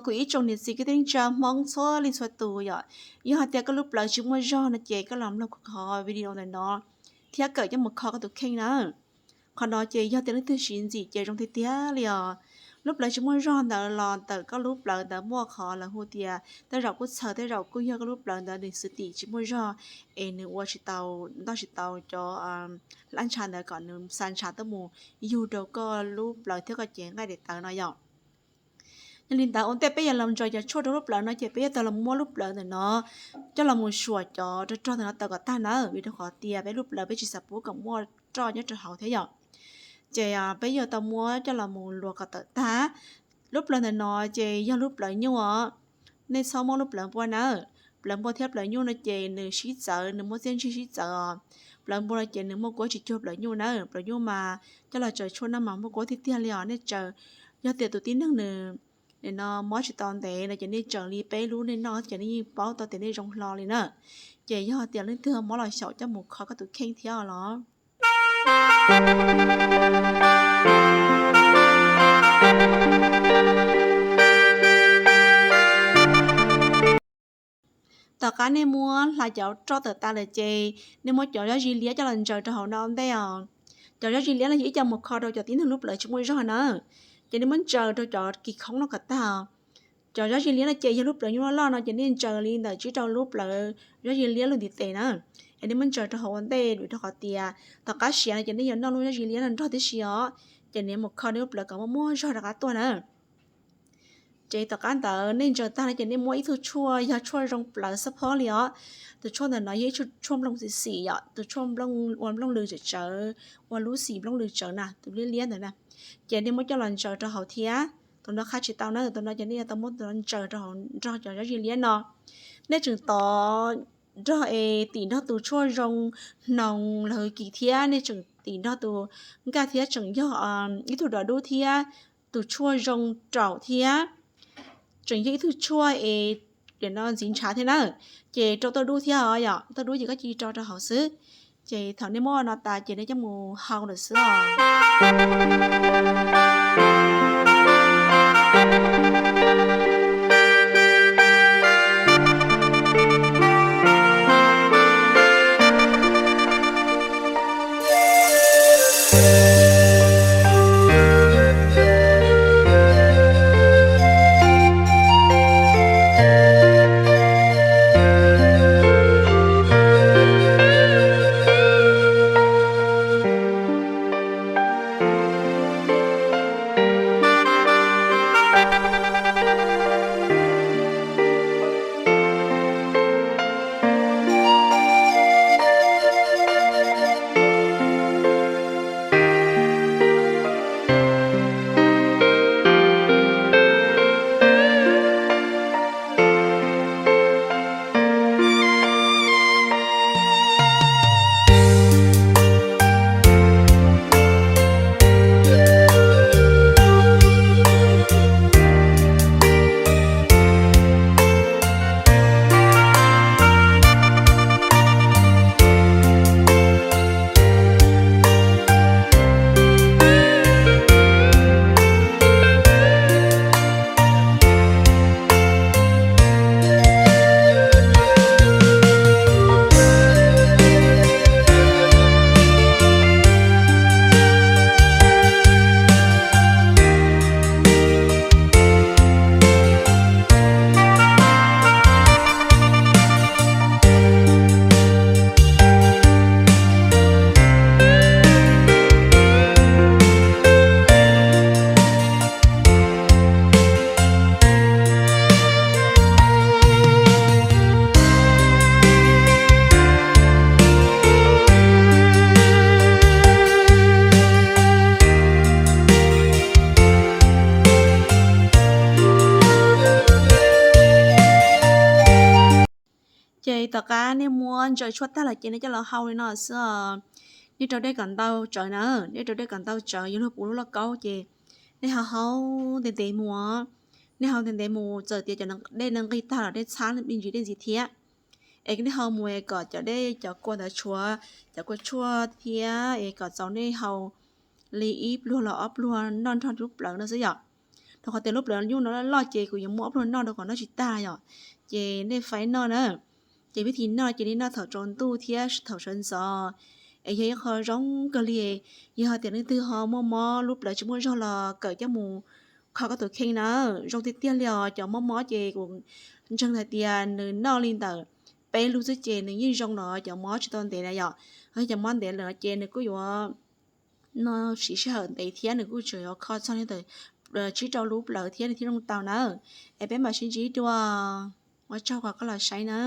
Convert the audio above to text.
Kuv ib tsoom niam txiv kwv tij neej tsa Hmoob txhua leej txhua tus yom, yog hais tias koj lub plawv tsis muaj zog no ces koj los mloog kuv qhov video ntawm no thiab kawm coj mus kho koj tus kheej na. Qhov no ces yog tias leej twg siv ntxim ces zoo tiag tiag li os. Lub plawv tsis muaj zog ntawd los ntawm koj lub plawv ntawd muaj qhov lawv hu tias tej zaum kuj txhaws, tej zaum kuj yog koj lub plawv ntawd nws xwv tim tsis muaj zog es nws ua tsis tau, nto tsis tau cov hlab ntsha ntawd kom nws xa ntshav tuaj mus yug rau koj lub plawv thiab koj cev nqaij daim tawv no yom. Yog li ntawd ua ntej peb yuav los ntsaws cov tshuaj rau lub plawv no ces peb yuav tau los muab lub plawv ntawm no coj los mus suam cov rog rog ntawm no tawm kom tag na, vim rau qhov tias peb lub plawv peb tsis xav pub kom muaj roj nyob rau hauv thiab yom. Ces peb yuav tau muab coj los mus luas kom tawm tag. Lub plawv ntawm no ces yog lub plawv nyuj os. Nej txhob muab lub plawv npua na. Plawv npua thiab plawv nyuj no ces nws sib txawv, nws muaj txiaj ntsig sib txawv os. Plawv npua no ces nws muaj kuab tsis cuag plawv nyuj na. Plawv nyuj mas coj los tsaws tshuaj no mas muaj kuab tiag tiag li os. Nej tsaws, yog tias tus tib neeg nws nim no mob tsis tau ntev no ces nej tsaws li peb lub nej noj ces nej yeej paub tau tias nej zoo hlo li na. Ces yog tias leej twg mob los xyaum coj mus kho koj tus kheej thiab os los. Tom qab nej muab hlais cov roj tawm tas lawm ces nej muab cov zaub zis liab coj los ntsaws rau hauv no ua ntej os. Cov zaub zis liab no yog ib co mus kho rau cov tib neeg lub plawv tsis muaj zog na. Ces nej muab ntsaws rau cov kis khoob no kom tag os. Cov zaub zis liab no ces yog lub plawv nyuj loj loj no ces nej ntsaws li ntawm tsib rau lub plawv zaub zis liab lub ntiv tes na. Es nej muab ntsaws rau hauv ua ntej vim rau qhov tias tom qab siav no ces nej yuav noj lub zaub zis liab no nrog tib si os. Ces nej mus kho nej lub plawv kom muaj muaj zog rov qab tuaj na. Ces tom qab ntawd nej ntsaws tag no ces nej muab ib tug tshuaj yog tshuaj zoo plawv xab phob li os. Tus tshuaj ntawm no yog ib tshuaj nplooj xim xim yom, tus tshuaj nplooj ua nplooj lws tsawv tsawv, ua lub xim nplooj lws tsawv na, tus liab liab ntawd na. Ces nej muab coj los ntsaws rau hauv thiab. Tus no qha tsis tau na, tus no ces nej yuav tau muab tus no ntsaws rau hauv nrog cov zaub zis liab no. Nej tseem tov nrog es tim nrog tus tshuaj zoo hnoos los kis thiab nej tseem tim nrog tus nkaj thiab tseem yog ib tug dov dub thiab tus tshuaj zoo raum thiab tseem yog ib tug tshuaj es ntxiv ntshav thiab na. Ces rau tuaj dub thiab os yom, tuaj dub ces koj cia li rau rau hauv xwb. Ces thaum nej muab no tas ces nej coj mus hau lawm xwb os. Ces tom qab nej muab ntsaws tshuaj tag lawm ces nej coj los hau li no xwb os. Nej rau dej kom ntau tsawv na, nej rau dej kom ntau tsawv yuav luag puv lub lauj kaub ces nej hau hau ntev ntev mus os. Nej hau ntev ntev mus txawm tias cov dej no nqig tag los dej txhab me ntsis dej ntxiv thiab. Es nej hau mus kom cov dej cov kua ntawd tshuav cov kua tshuaj thiab es kom txaus nej hau li ib pluag los ob pluag noj nrog lub plawv no xwb yom. Rau qhov tias lub plawv nyuj no loj ces kuv yuav muab ob pluag noj rau kom noj tsis tag yom. Ces nej faib noj na. Ces vib thim noj ces nej noj thaum tsaus ntuj thiab thaum sawv ntxov, es yog ib qho zoo kawg li. Yog hais tias leej twg ho muaj mob lub plawv tsis muaj zog los kawm coj mus kho koj tus kheej na. Zoo tiag tiag li os, cov mob mob ces kuv ntseeg hais tias nws noj li ntawm peb lub xwb ces nws yeej zoo los cov mob tsis tau ntev na yom. Ho cov mob ntev lawm ces nws kuj yuav noj siv sij hawm ntev thiab nws kuj tseem yuav kho txog li ntawm tsib rau lub plawv thiab nws thiaj zoo tau na. Es peb mam sib ntsib dua, ua tsaug uas koj los saib na.